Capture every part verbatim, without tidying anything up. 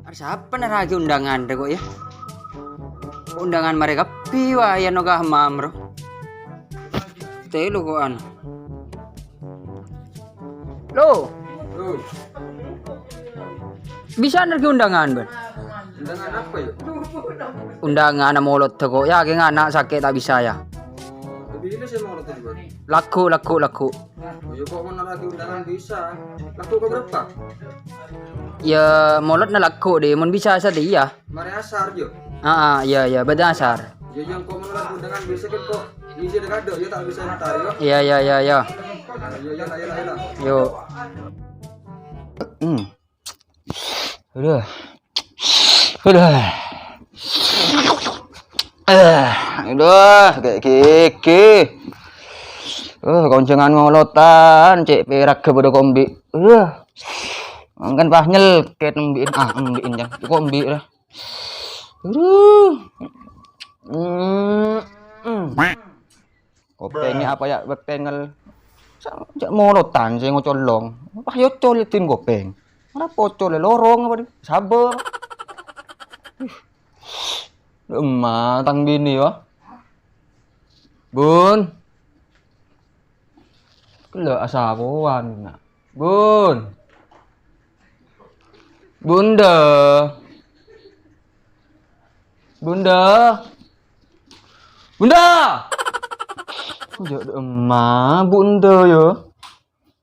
Arè sapa nerraghi undangan rè ko', yâ? Undangan marè kabbhi wa, yâ, no ka hammam, ro. Tèlo ko' anu. Lo. Lo. Bisa nerraghi undangan, Bân? Undangan apa, yâ? Undangan molod ko', yâ, kèng ana' sakè' ta' bisa, yâ. Tapi ini saya mau nonton, Bân. Lagghu', lagghu', lagghu'. Oh, yâ, kok mau nerraghi undangan bisa? Lagghu' keberapa? Yâ, molodna lagghu', Dhi. Mon bisa satèya. Marè asar, yâ? Ah, ah, iyâ, iyâ, bâdâ asar. Yâ, yâ, kok mau nerraghi undangan bisa kan kok. Ngisi ada kado, yâ, tak bisa ntar, yâ. Iyâ, iyâ, iyâ, iyâ. Yâ, yâ, yâ, yâ, yâ. Yo. Hmm. Aduh. Aduh. Eh, aduh, sakè' gighi. Eh, konjhângan ngolotan, cè' pèrak ghâ' padâ kombi'. Aduh. Mangkèn pas nyelkèt embi'in, ah, embi'in, jân. Kok embi' ra. Aduh. Hmm, hmm. Kopèngnga apa yâ, bâk tèngèl. Sa-, jhâ' molotan sè ngocolong. Wah, yâ col din kopèng. Ora pocol lorong apa, Dhi? Sabâ. Ih. Emma, tang binè, yâ. Bun. Kello' asapowan, na'. Bun. Bunda. Bunda. Bunda! Jhâ' emma, Bunda, yâ.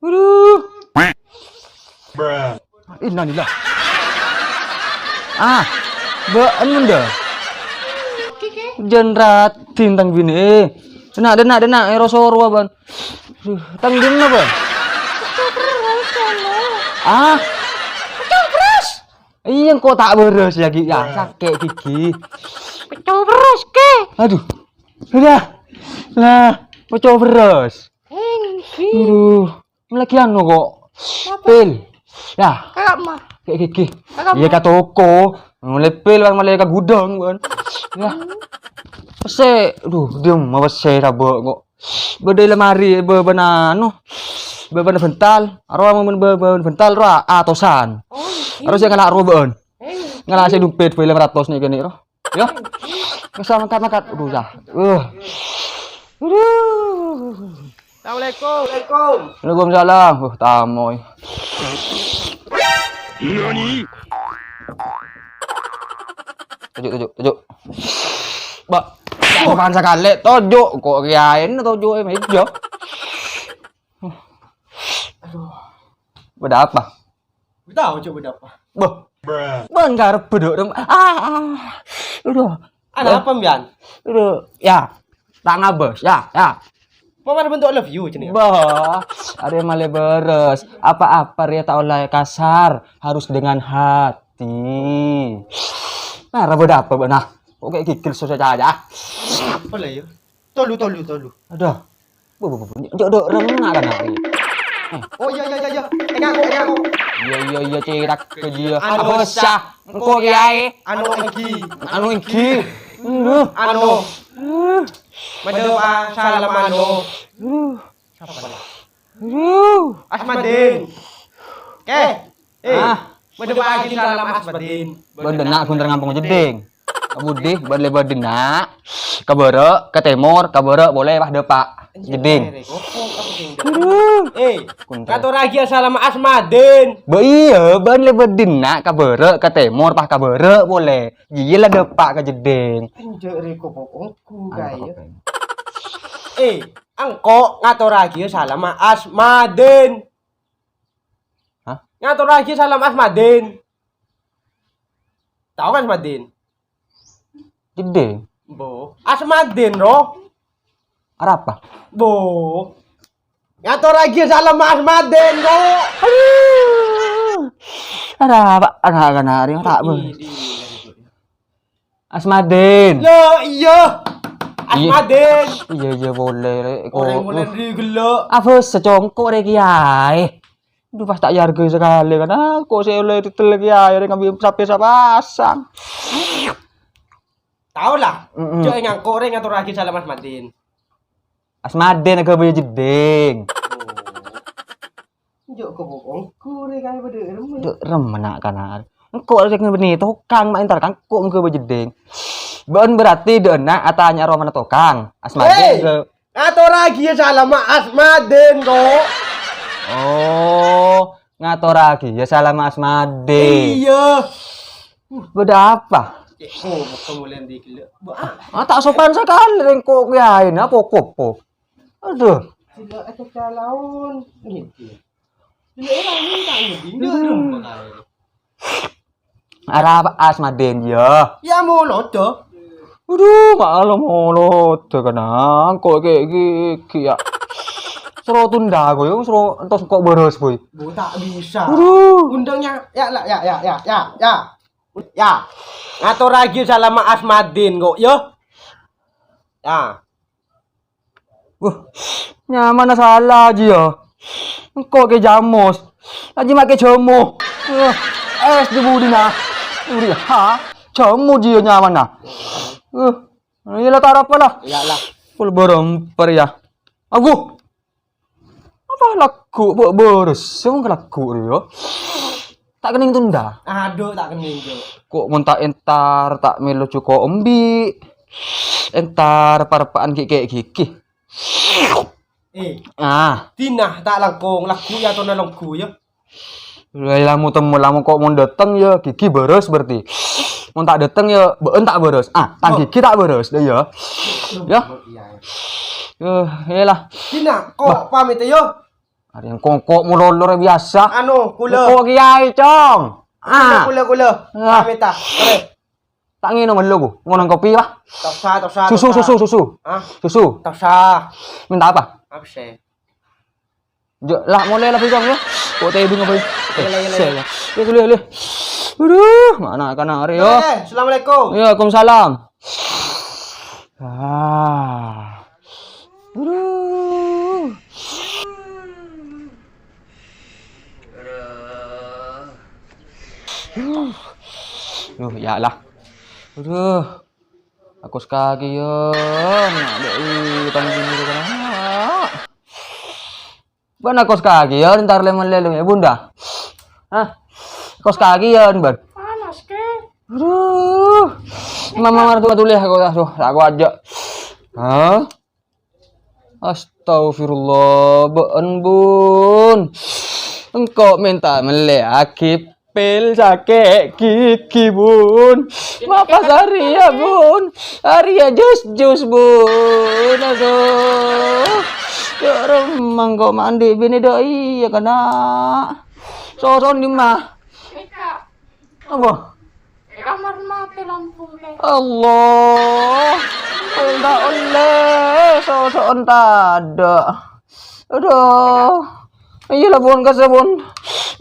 Aduh. Innalillah. Ah, bâ'ân, Bunda. Jân raddhin tang binè. Dâna', dâna', dâna', èro-soro abân. Aduh, tang dinna, Bân? Ah? Iyâ, engko' ta' bârâs lagi, yâ, sakè' gighi. Pecco' bherrâs, Kè. Aduh. Udah. Lah, pecco' bherrâs. Enggi. Aduh. Lagi anu kok. Apa? Pil. Yâ. Kakak mah. Sakè' gighi. Kakak mah. Iyâ, ka toko. Molaè pil, kan, molaè ka gudang, kan. Yâ. Hmm. Pèssè. Aduh, diem, ma pèssè sabâ' kok. Bâdâ è lemari, bâbâna anu, bâbâna bhântal. Aro amomen bâbâna bhântal, ro atosan. Oh, iya. Aro sè ngala' ro bâ'ân. Eh. Ngala' sè dompèt bâi lèma ratos nè' kènè' ro. Yâ. Wis, mangkat, mangkat. Aduh, yâ. Uh. Aduh. Assalamualaikum. Waalaikumsalam. Uh, tamoy. Nani? Toju', toju', toju'. Bâ, bukan sakalè, toju'. Kok kiyaèna toju' è mèja? Aduh. Bâdâ apa? Tao, coba bâdâ apa? Bâ. Bâ, enggak rep-, bâdâ rem-, ah, ah. Aduh. Ada apa, Mbian? Aduh, yâ. Ta' ngabâs, yâ, yâ. Apa ada bentuk love you, jenenge? Bâ, arè malè bârâs. Apa-apa rèya ta' ollè kasar, harus dengan hati. Nah, ra bâdâ apa, bâ'na? Kok kayak gigil susah cahaya? Apa lah ya? Tolu, tolu, tolu. Aduh. Bu, bu, bu, bu. Jok, dok, reng, nak, kan, nak. Oh, iya, iya, iya, iya. Enggak, aku, enggak, aku. Iya, iya, iya, cerak ke dia. Anu, apa sah? Engko' kiyaè. Anu, enggi. Anu, enggi. Anu. Anu. Madhep, ah, salam, anu. Sapa, ya? Asmadin. Eh, eh. Ah. Madhep, ah, salam, Asmadin. Bâ'ân dâ' enna' ghun terro ngampong Jeding. Ka budi, bâ'ân lèbât dâ' enna'. Ka bârâ', ka tèmor, ka bârâ' polè, pas dâpa'. Jeding. Aduh. Eh, ngatorraghiyâ salam Asmadin. Bâ iyâ, bâ'ân lèbât dâ' enna', ka bârâ', ka tèmor, pas ka bârâ' polè. Iyâ la dâpa' ka Jeding. Enjâ' rèko pokokku kaya. Eh, engko' ngatorraghiyâ salam Asmadin. Hah? Ngatorraghiyâ salam Asmadin. Tao kan Asmadin? Jeding. Bo. Asmadin, ro. Arapa? Bo. Ngatorraghiyâ salam Asmadin, ro. Aduh. Arapa, ana'-kana' arè ta' be-, Asmadin. Lo, iyâ. Iyâ. Asmadin. Iyâ, iyâ, polè, Rè. Kok orèng polè ri' ghellâ'. Apa secongko' rè kiyaè? Aduh, pas ta' èarghâi sakalè, kan. Ah, kok sè ollè tètel kiyaè, rè ngambi sapè sapasang. Tao la. Mm-mm. Jhâ' ngangko' rè ngatorraghi salam Asmadin. Asmadin aghâbây jeddhing. Oh. Njo' kobok ongko' rè kaè padâ remma. Dhu, remma na'-kana'. Engko' rè bânnè tokang ma' entar ka engko' mongghâ bâjeddhing. Bâ'ân berarti dâ'na atanya romana tokang. Asmadin. Hei! Atorraghiyâ salamma Asmadin, kok. Oh, ngatorraghiyâ salamma Asmadin. Iyâ. Bâdâ apa? Eh, oh, kobok mulai ndi ghellâ'. Ba-, ah. Ah, ta' sopan sakalè rè engko' kiyaèna, pokok, pok. Aduh. Sila ada calon. Gitu. Sila era ini tak ngerti. Ini belum bakal. Arapa Asmadin, yâ? Ya, molod, Cok. Aduh, malah molod, kenang. Kok kayak gigi, ya? Soro tunda, kok, ya. Soro entos kok boros, boy. Bu, tak bisa. Aduh. Undangnya, ya, lah, ya, ya, ya, ya, ya. Ya. Ngatorraghiyâ salamma Asmadin, kok, ya. Ya. Wah, nyamana sala, Ji, ya. Engko' ke jamos. Aji make jamu. Wah, es di budina. Uri, ha? Jamu, Ji, ya, nyamana. Wah, iya lah, tarapa lah. Iya lah. Kul beremper, ya. Agu. Apa lagu, Mbok Boris? Sing lagu, ya. Tak kening tunda. Aduh, tak kening, Cuk. Kok mon ta' entar, ta' melo jhuko' embi'. Entar parpa'an gi' ke' gigi. Eh. Ah. Dina ta' langkong, lagu ya tona longgu ya. Lah, lamu temu, lamu kok mon dateng ya gigi boros berarti. Mon ta' dateng ya bâ'ân ta' boros. Ah, tang gigi ta' boros, deh ya. Ya. Iya, iya. Eh, iyalah. Dina, kok pamit ya? Arèya kongko' mololor biasa. Anu, kula. Kok kiyaè, Cong. Ah. Kula, kula, kula. Ah. Pamit, ah. Oke. Ta' ngènom ghâllu, Bu. Ngènom kopi, Pak. Tosa, tosa, susu, tosa. Susu, susu. Hah? Susu. Tosa. Minta apa? Apa sih? Jhâ', lah, molè lah, Cong, ya. Kok tèdung apa, ya? Iya, iya, iya. Sè, ya. Ya, dulu, ya, dulu. Aduh, mana kana arè, ya? Eh, assalamualaikum. Waalaikumsalam. Ah. Aduh. Duh, ya lah. Aduh. Aku sakali ya. Nak dek utang gini tu kan. Bâ'na kos kaki ya, entar lem-lem ya, Bunda. Hah? Kos kaki ya, Bun. Panas, Kè. Aduh. Mama martu tulih aku, aduh, aku aja. Hah? Astagfirullah, bâ'ân, Bun. Engko' menta mellèyaghi pil sakè' gigi, Bun. Mapas arèya, Bun. Arèya jus-jus, Bun. Aduh. Ya, remmang kok mandi bini doi ya, kana. Soson di mah. Apa? Kamar mati lampu, Kè. Allah. Enggak oleh, sosokan tadâ'. Aduh. Iyalah, Bun, kasa, Bun.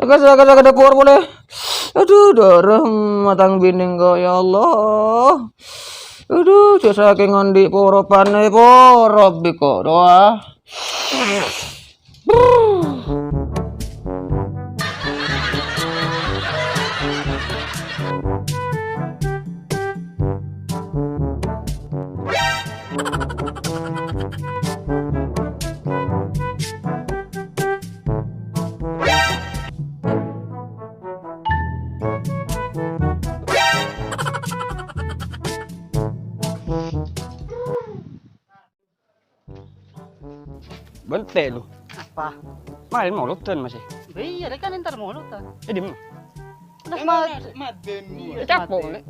Kasa, kasa ke dapur boleh. Aduh, darah matang bining kok, ya Allah. Aduh, cek saking andi' poropane, porop biko doa. Bente lu. Apa? Kemarin molodan masih. Iya, dia kan entar molodan. Eh, di mana? Nah, Mas. Maden. Iya, capok, Lek.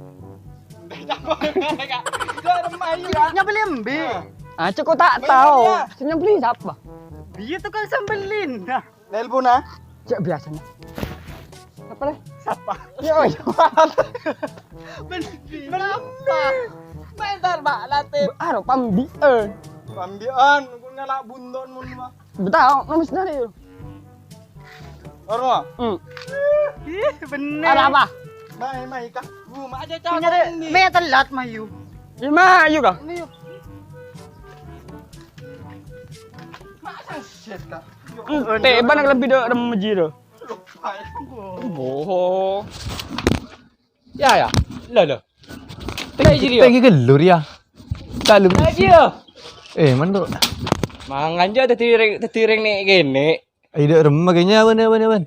Capok, Kak. Udah remayu ya. Nyebelin, Bi. Ah, cek kok tak tahu. Nyebelin siapa? Dia tuh kan sambelin. Nah. Nelpon, ah. Cek biasanya. Apa, Le? Siapa? Yo, yo. Beli apa? Bentar, Pak, latih. Aro pambi'en. Pambi'en, aku nyala bunton mun, Pak. Betah, nangis dari. Aro, Pak? Hmm. Ih, Bener. Arapa? Mai, mai, Kak. Gua mah aja Punya cakep deh, nih. Me telat, Mayu. Iyâ, Mayu, Kak. Mayu. Masa set, Kak? Ente, bân lebbi dâ' remma jiyâ. Lupa ya. Bohong. Ya, ya. Lah, lah. Tek-, tek-, gelur ya. Kalem. Lagi ya. Eh, man, Bro. Mangan aja tadi reng, tadi reng nek kene. Ayo, dâ' remma kayaknya, awan, awan, awan.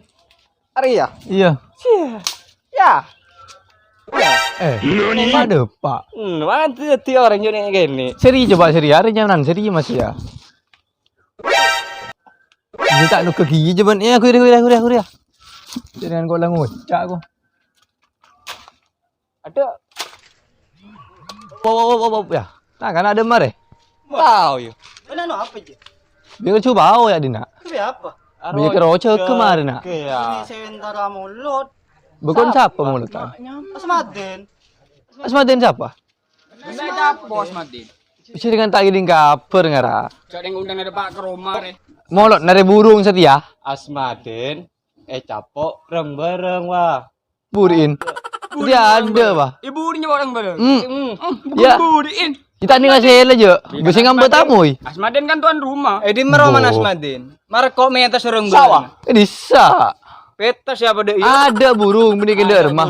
Arè ya? Iya. Cia. Ya. Eh, ada, Pak. Hmm, mana tuh, tuh orang jone gini? Seri coba, seri. Arè nyaman, seri, Mas, ya. Ini tak nuk gigi, cuman. Ya, aku, aku, aku, aku, ya. Jangan kok lang ngucak aku. Ada. Wow, wow, wow, wow, wow, ya. Nah, kan ada mare. Tahu ya. Ini anu apa aja? Dia coba, oh, ya, Dina. Itu ya apa? Dia keroco kemarin, nak. Ini sementara mulut. Bukan siapa mulut, kan? Asmaden. Asmaden siapa? Asmaden. Bisa dengan tak giling kabar, ngara. Cak yang undang ada Pak ke rumah, re. Molot nare burung setia. Asmaden, eh, capok, reng bareng, wah. Burin. Dia ada, wah. Ibu ini orang bareng. Hmm. Hmm. Ya. Burin. Kita ini ngasih aja. Bisa ngambek tamu, ih. Asmaden kan tuan rumah. Eh, di mero mana Asmaden? Marco metas orang bareng. Sawah. Eh, bisa. Petas siapa deh? Ada burung, bini keder mah.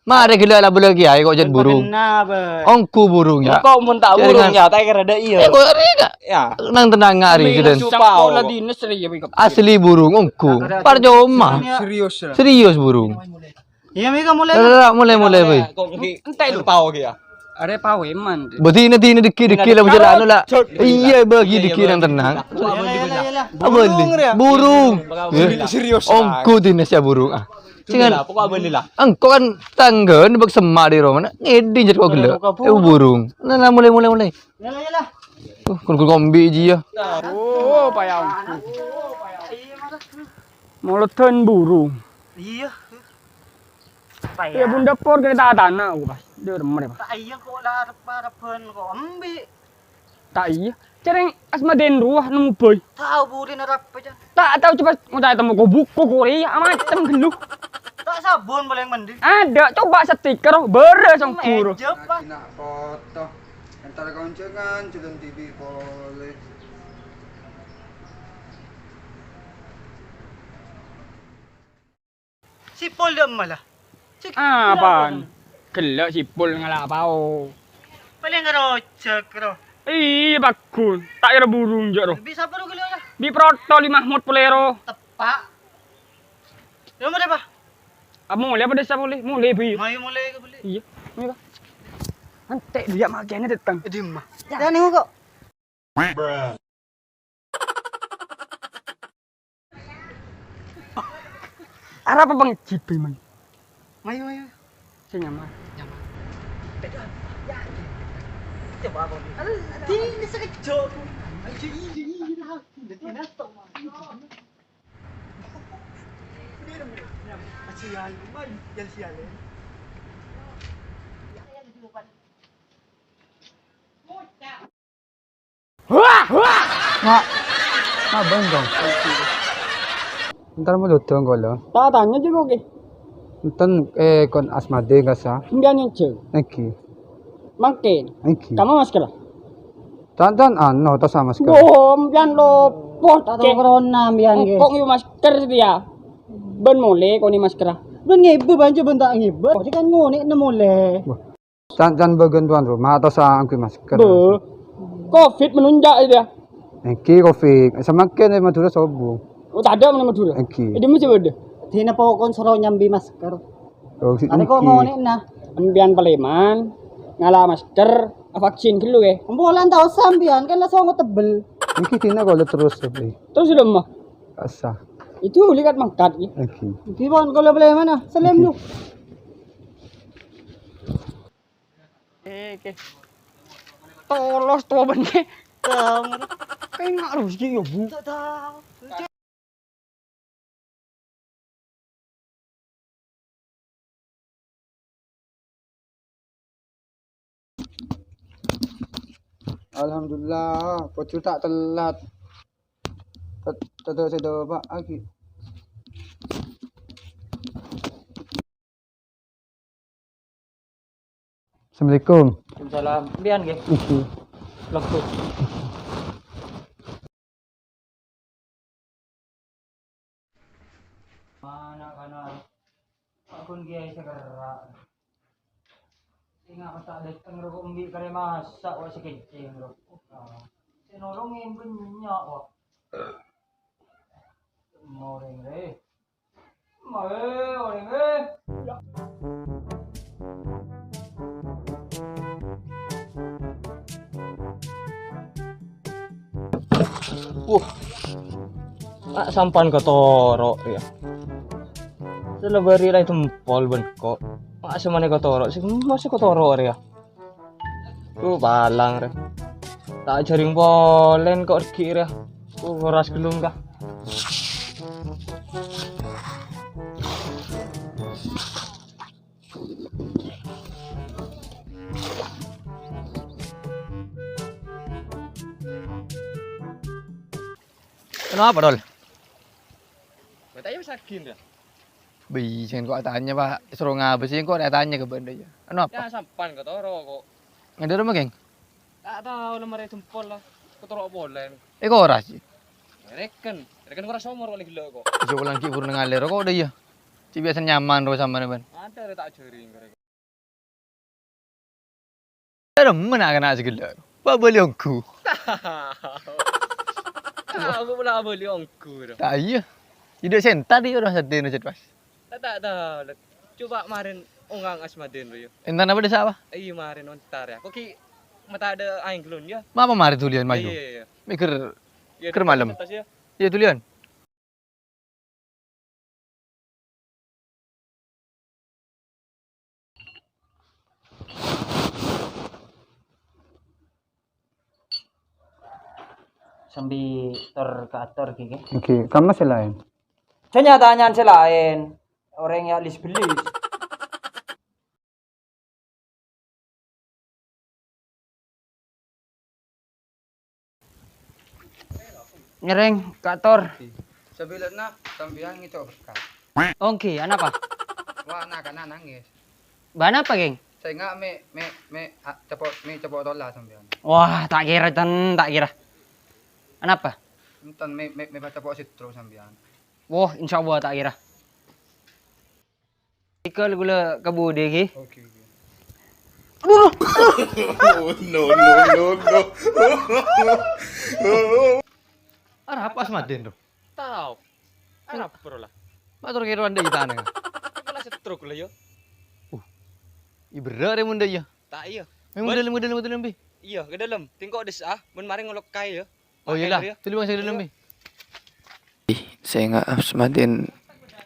Mare gila lah bela kiai kok jat burung. Kenapa? Ongku burung ya. Kok mun tak burung ya, tak kira ada iya. Eh, kok ada enggak? Ya. Nang tenang hari gitu. Sekolah dinas ya, Bik. Asli burung ongku. Parjoma. Serius lah. Serius burung. Iya, Mika mulai. Lah, lah, lah, mulai, mulai, boy. Kok entek lu pao ya? Are pao eman. Berarti ini, ini dikit, dikit lah, berjalan lah. Iya, bagi dikit yang tenang. Iyalah, iyalah. Apa ini? Burung. Serius lah. Ongku dinas ya burung. Ah. Jangan. Lah, pokok beli lah. Engko kan tangga ni bak semak di rumah. Nak ngedi jadi kau gelo. Eh, burung. Nah, nah, mulai, mulai, mulai. Yalah, yalah. Uh, kun kun kombi ji ya. Oh, payah. Molodan burung. Iya. Ya, bunda por kena tak tanah, aku pas. Dia remeh, Pak. Tak iya kok lah arep-arepan kok embi. Tak iya. Cereng asmaden ruah nemu boy. Tahu buri nerap aja. Tak tahu coba mau tanya temu kok buku Korea macam gelu. Tak sabun paling mandi. Ada coba stiker beres song guru. Meja, Pak. Nak foto. Entar koncengan jalan T V boleh. Sipol dâ' emma la. Cek, apaan? Gellâ' sipol ngala' pao. Palèng karo jhâk, ro. Iyâ, bagus. Ta' kèra burung, jhâ', ro. Bisa apa, ro, gellâ', la? Bi' protol, Mahmud polè, ro. Teppa'. Yâ, mare, Pa. Ah, molè apa desa polè? Molè, Bi. Mayu molè ka polè. Iyâ, ayo, Pa. Antek dia makèna dâteng. È dimma? Yâ, nèng kok. Arapa, Bang? Jibi, Man. Mayu, mayu. Sing nyaman. Nyaman. Coba aku. Di, ini sekejap. Ayo, iya, iya, iya. Jadi, nonton, Man. Ini, ini, ini. Masih ya, lumayan. Yang sial, ya. Wah, wah. Mak, mak bengkong. Entar mau dodong kolo. Tak tanya juga, oke. Enten, eh, kon asmade kasa. Sembilan aja. Egi. Makin. Egi. Kamu masker? Tan, tan, ano, tas sama masker. Wah, mbiyan lopo. Tak tahu corona, mbiyan, nggih. Kok ngibu masker setia? Ben mulai koni masker. Ben ngibu, banjur ben tak ngibu. Kok kan ngonek ne mulai. Wah. Can, can bagian tuan rumah atau sa angkui masker? Bo. Covid menunjak itu ya. Niki covid. Semakin di Madura sobo. Oh, tak ada mana Madura. Niki. Ini mesti ada. Dina pokon soro nyambi masker. Oh, si. Ada kok niki. Ngonek nah. Empian paleman, ngala masker, vaksin dulu ya. Empolan tau sampean kan langsung tebel. Niki dina kalau terus tapi. Terus udah mah. Asa. Itu lihat mangkat ya. Niki. Niki pon kalau paleman ah, selim yuk. Eh, oke. Tolos to ben ke. Tang. Kayak nggak harus gitu ya, Bu. Tak tahu. Alhamdulillah, pojok tak telat. Tet-, teto sedo, Pak, agi. Assalamualaikum. Waalaikumsalam. Mbiyan nggih. Iki. Lebu. Mana kana? Akun kiai segera. Sing apa tak dateng ro, kok embi' kare masak, kok sakejjheng ro. Sing nolongin banyak, wah. Moreng re. Mae, oreng, eh. Wuh. Mak sampan katoro' rèya. Sè la bâri' la ètempol bân ko'. Mak samanè katoro', sè masih katoro' rèya. Duh, palang rè. Ta' ajhâring polè ko' règhi' rè. Duh, ngoras ghellung ka. Kenapa, Dol? Kowe ta' iyâ sagin, ya? Bi, sèngko' atanya, Pak. Soro ngabâs sèngko' atanya ka bâ'na, ya. Anu apa? Ya, sampan katoro' ko'. Ngendara mah, Geng? Ta' tao, la marè jempol la. Katoro' polè. Eh, kok ora sih? Reken. Reken ora somor wali gelo' ko'. Iya, ulang ki burung ngalir ko' udah iya. Cik biasa nyaman ro sama ban. Ada rè ta' ajhâring kare. Demen anak-anak segala. Ba bali ongghu. Aku pula bali ongghu, bro. Ta' iyâ. Tidak senta di orang sadene, Cek, Mas. Ta' tao, Lek. Coba marin ongang Asmaden, bro, ya. Entan apa desa apa? Iya, marin ontar ya. Kok ki mata ada aing gelun, ya? Ma apa marin tulian maju? Iya, iya, iya. Mikir. Iya, ker malam. Iya, tulian. Sambi tor ka ator ghi, ghi. Oke, kamma sè laèn? Jhâ' nya-tanya'an sè laèn. Orèng ya lis-bellis. Nyereng, Kak Tor. Sabilâna sampèyan ngèco' berkat. Ongghi, anapa? Wah, anak-anak nangis. Bân apa, Geng? Sènga' mè', mè', mè', a, cepo', mè' cepo' tola sampèyan. Wah, ta' kèra, ten, ta' kèra. Anapa? Enten mè', mè', mè' cepo' sètro sampèyan. Wah, insyaallah ta' kèra. Ikel ghulâ ka budhi, ghi. Oke, oke. Aduh, aduh. Oh, no, no, no, no. Arapa Asmaden, bro? Tao. Arapa, bro, la? Mator kèra anda itana. Kepala stroke la, yo. Uh. Iberre' rè munda, ya? Ta' iyâ. Memang dalem, dalem, dalem, bi. Iyâ, ka dalem. Tingko' desa, ah. Bân marè ngolok kaè, ya. Oh, iyalah. Tuli bangsa dalem, bi. Sènga' Asmaden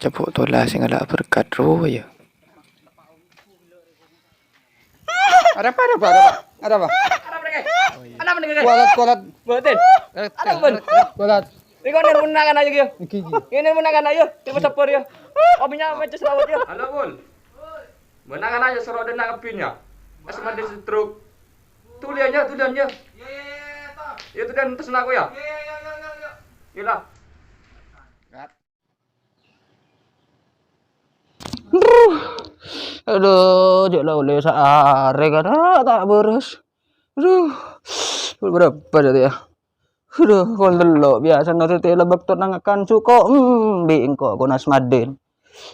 cepo' tola sè ngala' berkat ro, ya. Ada apa, ada apa, ada apa? Ada apa? Ada apa, Dek? Ada apa, Dek? Kualat, kualat. Mboten. Ada apa, Bun? Kualat. Nèko nèr muna kan ayo, yo. Iki, iki. Ngene muna kan ayo. Terima sabar, yo. Kopinya mecos rawat, yo. Halo, Bun. Muna kan ayo, soro dena kepin, ya. Asmaden stroke. Tulian, ya, tulian, ya. Iya, iya, iya, iya, Tor. Ya, tulian terus aku, ya. Iya, iya, iya, iya, iya. Iyalah. Aduh, jhâ' la ollè saarè kadhâ' ta' bârâs. Aduh, berapa tadi ya? Aduh, kol tello' biyasana tètè la bâkto nangakan suko, embi' engko' kon Asmaden.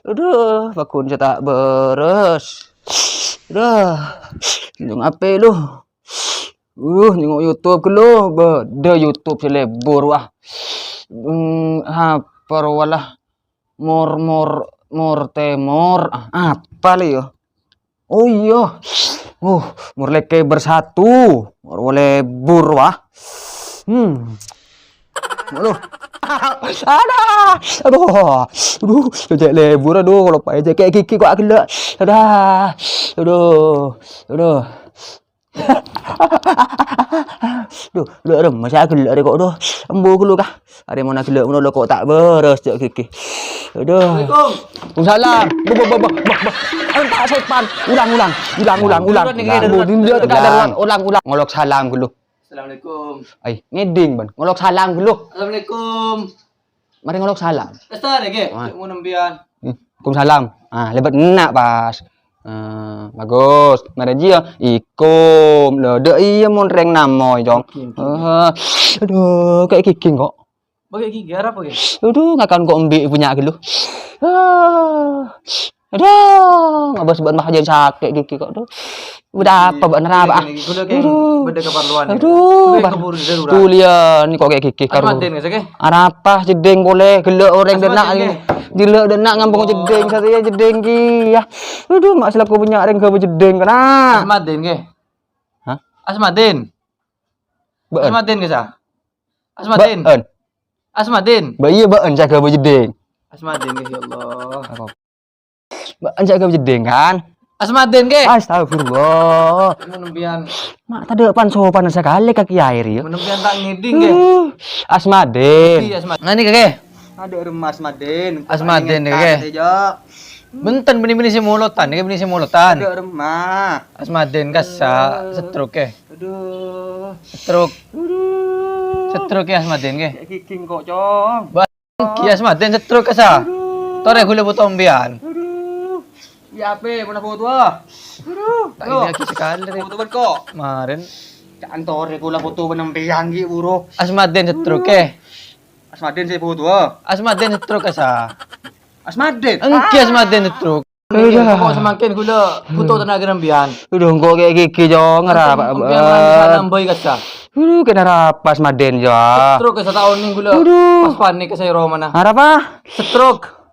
Aduh, paggun sè ta' bârâs. Aduh, nyong ape lu? Uh, nyengok YouTube ghâllu, bâdâ YouTube sè lebur, wah. Hmm, apa ro, walah? Mor, mor, mor temor. Ah, apa le, ya? Oh, iya. Uh, mor leke bersatu. Mor lebur, wah. Hmm. Aduh. Ada. Aduh. Aduh, cek lebur, aduh, kalau pakai cek gigi kok agak. Ada. Aduh. Aduh. Duh, lu rem, masih agel arè kok, duh. Embu ghâllu kah? Arè mon agel ngono lho kok ta' bârâs cek gigi. Aduh. Assalamualaikum. Waalaikumsalam. Bah, bah, bah, bah, bah, bah. Entak setan. Ulang, ulang. Ulang, ulang, ulang. Ulang, ulang. Ulang, ulang. Ulang, ulang. Ngolok salam ghâllu. Assalamualaikum. Ai, ngeding, Bân. Ngolok salam ghâllu. Assalamualaikum. Mari ngolok salam. Wes ta, Rek, nggih. Wah. Cek ngono mbiyan. Hmm, waalaikumsalam. Ah, lebet enak pas. Eh, bagus. Marè jiyâ, ikum. Lho, dâ' iyâ mon rèng namoy, Cong. Oke, oke. Eh, adhu, kè' ghighing kok. Pakai gigi, arapa, Kè? Adhu, ngakan kok embi' punya ghâllu. Ah. Adhu, ngabâs bân mah jân sakè' gigi kok, adhu. Udah apa, bân arapa, ah? Gini, gini, gini, gini, gini. Adhu. Bâdâ keperluan, adhu, gini. Bar-, keburu darurat. Kuliah, nèko kè' gigi, Asmaden, karo. Nggak, Kè? Arapa, jeddhing polè, ghellâ' orèng Asmaden, dâna', Kè. Ghellâ' dâna' ngampong jeddhing, satèya jeddhing, ghi, yâ. Adhu, mak selaku punya rèng ghâbây jeddhing, kana. Asmaden, Kè? Hah? Asmaden. Bâ'ân. Asmaden, Kè, sa? Asmaden. Bâ'ân. Asmaden. Bâ-, iyâ, bâ'ân, sè ghâbây jeddhing. Asmaden, Kè, ya Allah. Apa? Bâ'ân sè ghâbây jeddhing, kan? Asmaden, Kè. Astagfirullah. Mon empiyan. Mak, tadâ' pan-sopan sakalè ka kiyaè rèya. Mon empiyan ta' ngèdhing, Kè. Uh, Asmaden. Iyâ, Asmaden. Ngene, Kè. Adhu, remma Asmaden. Asmaden, Kè. Bhunten, bânnè, bânnè sè molotan, Kè, bânnè sè molotan. Adhu, remma. Asmaden kassa', stroke, Kè. Adhu. Stroke. Adhu. Stroke, Kè, Asmaden, Kè. Kè' ghighing kok, Cong. Ba-, Kè Asmaden stroke kassa'. Adhu. Torè ghulâ bhuto empiyan. Adhu. Iyâ, apa? Mana foto, ah? Adhu. Ta' ini lagi sekali, Rè. Foto kok. Kemarin. Ca'an torè ghulâ foto bân empiyan ghi' buru. Asmaden stroke, Kè. Asmaden sè foto, ah. Asmaden stroke kassa'. Asmaden? Èngghi, Asmaden stroke. Iya. Pokok samangkèn ghulâ bhuto tenaga nembiyan. Adhu, engko' kè' ghighing, Cong, arapa, empiyan bisa nambai kassa'. Adhu, kèng arapa Asmaden, ya. Stroke sataon nèng ghulâ. Adhu. Pas panik ka saya romana. Arapa? Stroke.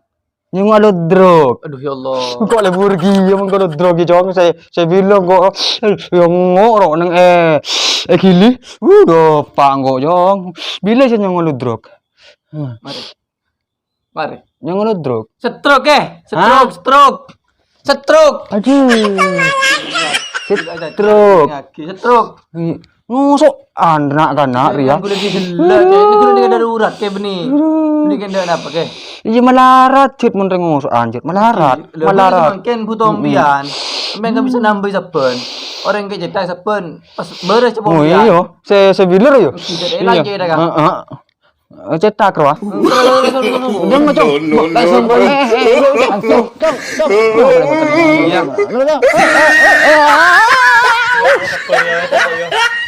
Nyongngo' ludruk. Adhu, ya Allah. Engko' lebur ghi, ya, engko' ludruk ghi, Cong. Saya, saya bilang kok, ya, ngoro' neng, eh, eh, gili. Adhu, Pak, engko', Cong. Bilâ saya nyongngo' ludruk? Mari. Mari. Nyongngo' ludruk. Stroke, eh. Hah? Stroke, stroke. Stroke. Adhu. Stroke. Lagi, stroke. Ngoso'an na'-kana' rèya. Ghulâ ghi' ghellâ', Kè. Ini ghulâ ini kan darurat, Kè, bânnè. Adhu. Bânnè kan dâ' napa, Kè? Iyâ, malarat, Jut, mon rèng ngoso'an, Jut. Malarat. Lha, malarat. Samangkèn bhuto empiyan. Empiyan kan bisa nambai sabbhân. Orèng kè cetak sabbhân. Pas bârâs ceppo. Oh, iyâ. Sè, sè biler, ya? Oke, jadi lagi ada, Kang. Heeh. Eh, cetak, roh, ah. Jangan, Cong. Langsung. Eh, eh, eh, Cong, Cong, Cong. Iya.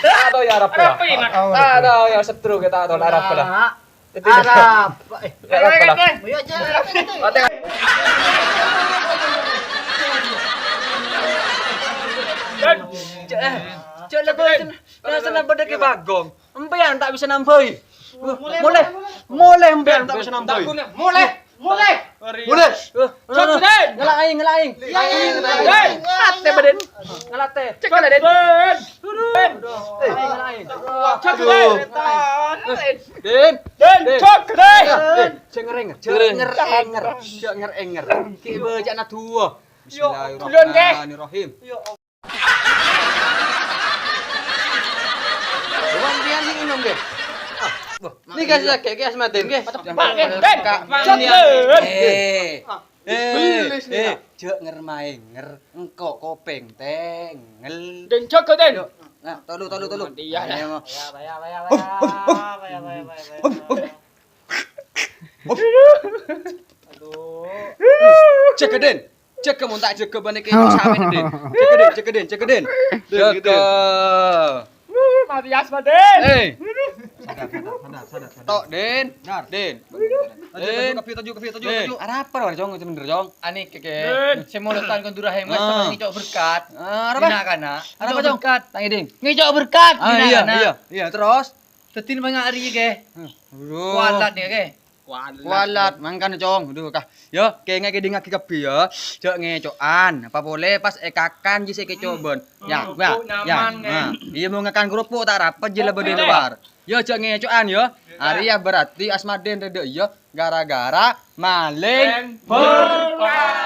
Atau ya, Arab ya. Atau ya, setru kita atau Arab lah. Arab. Eh, Arab lah. Ayo, Cong. Cok, cok, cok, cok, cok, cok, Empiyan ta' bisa nambai. Molè. Molè empiyan ta' bisa nambai. Molè. Molè. Molè. Jok, Den. Ngala' aèng, ngala' aèng. Iya, iya, iya. Ngala' aèng. Atè, Baden. Ngala' atè. Cek, Den. Den. Aèng, ngala' aèng. Jok, Den. Den. Den, jok, Den. Jeng reng, jeng reng, jeng reng. Ki bacana dua. Yo, duluan, Kè. Bismillahirrahmanirrahim. Yo. Wong pian sing nginum, Kè? Ah, boh. Nèka sè sakè', Kè, Asmaden, Kè. Pak, Den, Den, Pak, Den. Eh, eh, eh, jhâ' ngermaènger, engko' kopèng tèngèl. Den, jâgâ, Den. Yo, nah, tolu, tolu, tolu. Iya, iya. Ayo, mo. Iya, iya, iya, iya. Hop, hop, hop. Hop, hop. Hop. Aduh. Jâgâ, Den. Jâgâ, mon ta' jâgâ bânnè kèya samèn, Den. Jâgâ, Den, jâgâ, Den, jâgâ, Den. Jâgâ. Mati asma, Den. Eh. Sadar, sadar, sadar, sadar, sadar. Tok, Den. Sadar. Den. Toju', Den. Toju', toju', toju', toju'. Arapa, Cong? Itu bener, Cong. Anèka, Kè. Den. Sè molotan kon Durahim, Mas, ah, ngèco' berkat. Ah, arapa? Dina kana. Arapa, Cong? Ngèco' berkat. Tang iding. Ngèco' berkat. Ah, dina iya, kana. Iya, iya, terus? Dâddhi nèng arèya, Kè. Aduh. Kualat nèka, Kè. Kualat. Kualat, mangkana, Cong. Aduh, kah. Yo, kèngèng kèdingngaghi kabbhi, yo. Jhâ' ngèco'an. Apa polè pas èkakan jiyâ sè èkèco' bân. Ya, ya, ya. Nah, iyâ, mon ngakan kerupuk ta' rapet jiyâ la bâdâ è lowar. Yo, jhâ' ngèco'an, yo. Arèya berarti Asmaden rèdhâ, yo. Gara-gara malèng berkat.